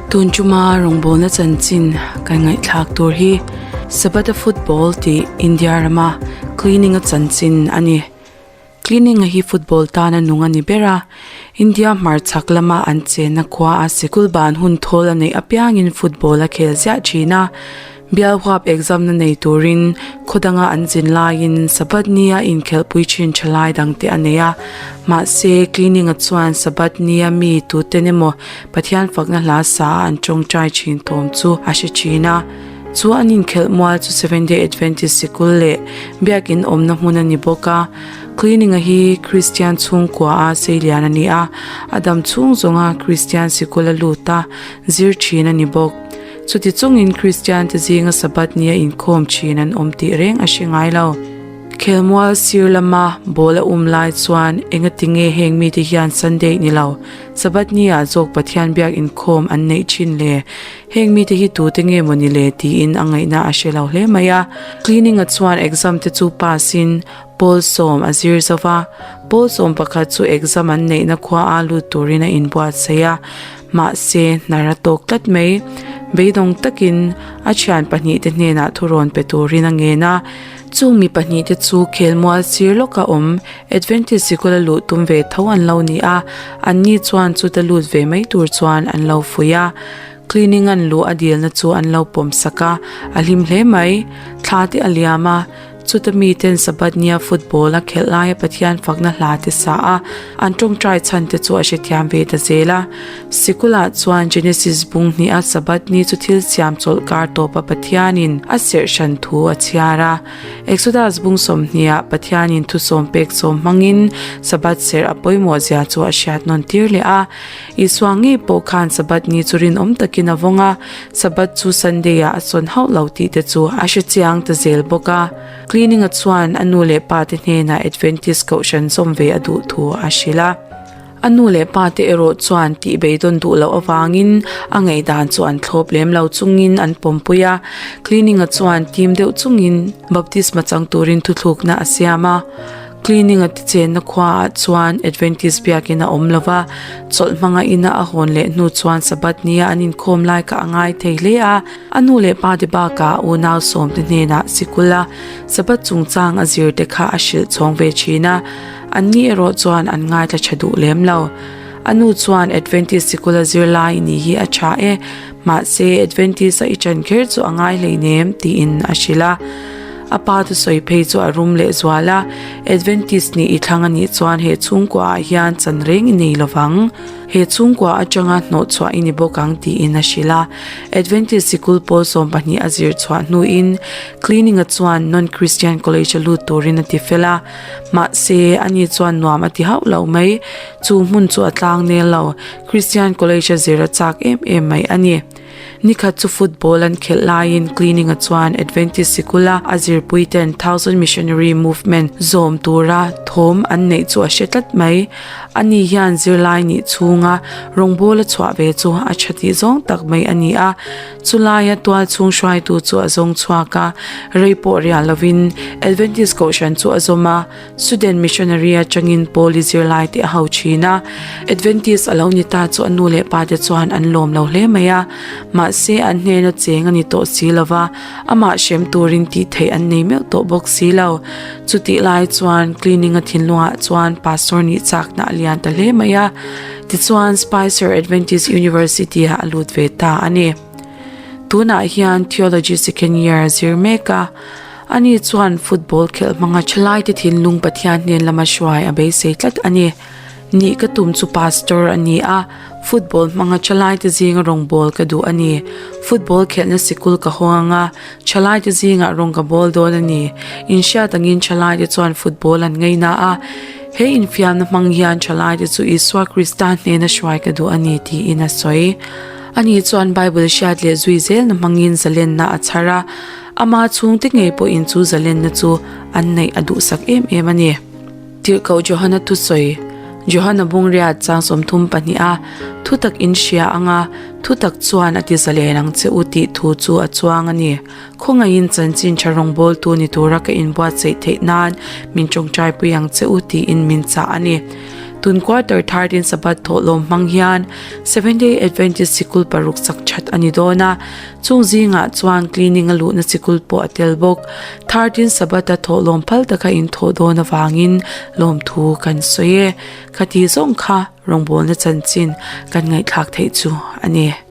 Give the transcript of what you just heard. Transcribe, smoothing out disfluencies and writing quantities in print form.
Tun tuma rawngbawlna chanchin kan ngaihthlak tur hi Sabbath-a football tih India rama cleaning-a chanchin a ni. Cleaning-a hi football tana nung a ni ber a, India hmarchhak lama an chenna khua a sikul ban hun thawl a neih apiangin football a khel ziah thin a. Bial huap exam na nei turin khaw danga an zin laiin Sabbath nia inkhelhpui thin tha lai dang te a nei a. Mahse, cleaning-a chuan Sabbath nia mi tuten emaw Pathian fakna hla sa a an tawngtai thin thawm chu a hre thin a. Chu an inkhelh mual chu Seventh Day Adventist sikul leh biakin awmna hmun a ni bawk a. Cleaning-a hi Kristian chhungkua a seilian a ni a, a dam chhung zawnga Kristian sikul a lut a zir thin a ni bawk. Chuti chungin Kristiante zinga Sabbath nia inkhawm thin an awm tih reng a hre ngai lo. Khelmual sir lama ball a um lai chuan engati nge heng mite hian Sunday ni lo, Sabbath nia zawk Pathian biak inkhawm an neih thin le? Heng mite hi tute nge maw ni le tiin a ngaihna a hre lo hle mai a. Cleaning-a chuan exam te chu pass in Pawl sawm a zir zo va, pawl sawm pakhat chu exam an neihna khua a lut turin a inbuatsaih a, mahse hnar a tawk tlat mai. Beidawng takin a thian pahnihte hnenah thurawn pe turin a ngen a, chung mi pahnihte chu khelmual sir lawka awm Adventist sikul a luh tum ve tho an lo ni a, anni chuan chuta lut ve mai tur chuan an lo fuih a. Cleaning an luh a dilna chu an lo pawm sak a, a hlim hle mai. Thla te a liam a. Chuta miten Sabbath nia football a khelh laia Pathian fakna hla te sa a, an tawngtai chhan te chu a hrethiam ve ta zel a. Sikulah chuan Genesis bung hniha Sabbath ni chu thil siam chawlh kar tawpa Pathianin a serh hran thu a chhiar a. Exodus bung sawmhniha Pathianin thusawm pek sawm hmangin Sabbath serh a pawimawh zia chu a hriat nawn tir leh a. Isua ngei pawh khan Sabbath ni chu rinawm takin a vawng a, Sabbath chu Sunday-ah a sawn hauh lo tih te chu a hre chiang ta zel bawk a. Cleaning-a chuan a nu leh pa te hnenah Adventist kohhran zawm ve a duh thu a hrilh a. A nu leh pa te erawh chuan tih beidawn duh loh avangin a ngaihdan chu an thlawp lem lo chungin an pawmpui a. Cleaning-a chuan tim deuh chungin baptisma chang turin thuthlukna a siam a. Cleaning a tichenna khuaah chuan Adventist biakin a awm lo va, chawlh hmanga ina a hawn leh hnu chuan Sabbath nia an inkhawm lai kha a ngai thei hle a. A nu leh pa te bakah unau sawmte hnenah sikul a Sabbath chungchang a zir te kha a hrilh chhawng ve thin a, anni erawh chuan an ngaithla tha duh lem lo. A nu chuan Adventist sikul a zir lai ni hi a tha e, mahse Adventist a i ṭan kher chu a ngai hleinem tiin a hrilh a. A pa thusawi phei chu a rum leh zual a, Adventist nih i thlang a nih chuan he chhungkua ah hian chan reng i nei lovang. He chhungkua atanga hnawh chhuah i ni bawk ang tiin a hrilh a. Adventist sikul pawl 12 a zir chhuah hnuin Cleaning-a chuan Non-Christian College a lut turin a ti fel a. Mahse, ani chuan nuam a ti hauh lo mai. Chu hmun chu a tlang nel lo. Christian College a zir a chak em em mai a ni. Nikhat chu football an khelh laiin Cleaning-a chuan Adventist sikula a zirpuiten Thousand Missionary Movement zawm tura thawm an neih chu a hre tlat mai. Ani hian zirlai nih chhunga rawngbawla chhuah ve chu a tha tih zawng tak mai a ni a. Chulaia tual chhung hruaitu chu a zawng chhuak a, rei pawh riah lovin Adventist kohhran chu a zawm a. Student missionary atangin Paul-i zirlai te a ho thin a, Adventist a lo ni ta chu a nu leh pa te chuan an lawm lo hle mai a, mahse an hnena cheng a ni tawh si lo va, amah hrem turin tih theih an nei meuh tawh bawk si lo. Chutih lai chuan cleaning-a thinlungah chuan pastor nih chakna a lian ta hle mai a, tichuan Spicer Adventist University-ah a lut ve ta a ni. Tunah hian Theology second year a zir mek a. Ani chuan football khelh hmanga thalaite thinlung Pathian hnen lama hruai a beisei tlat a ni. Nih ka tum chu pastor a ni a, football hmanga thalaite zinga rawngbâwl ka duh a ni. Football khelhna sikul ka hawng anga thalaite zingah rawng ka bawl dawn a ni. Inhriat angin thalaite chuan football an ngaina a, he infiamna hmang hian thalaite chu Isua Krista hnena hruai ka duh a ni tiin a sawi. Ani chuan Bible hriat leh zui zelna hmangin zalenna a chhar a. Ama chhungte ngei pawhin chu zalenna chu an neih a duhsak em em a ni. Tirhkoh Johana thusawi, Johana Bungriat chang 32 a thutak in hria anga thutak chuan a ti zalen ang che u tih thu chu a chuang a ni. Khawngaihin chanchin tha rawngbawltu ni tura ka inbuatsaih theih nan min tawngtaipui ang che u tiin min chah a ni. Tun quarter third-in Sabbath thawhlawm hmang hian Seventh-day Adventist sikul paruk sak that a ni dawn a, chung zingah chuan cleaning a luhna sikul pawh a tel bawk. Third-in Sabbath-a thawhlawm phal taka inthawh dawn avangin lawmthu kan sawi e. Khati zawng kha rawngbawlna chanchin kan ngaihthlak theih chu a ni.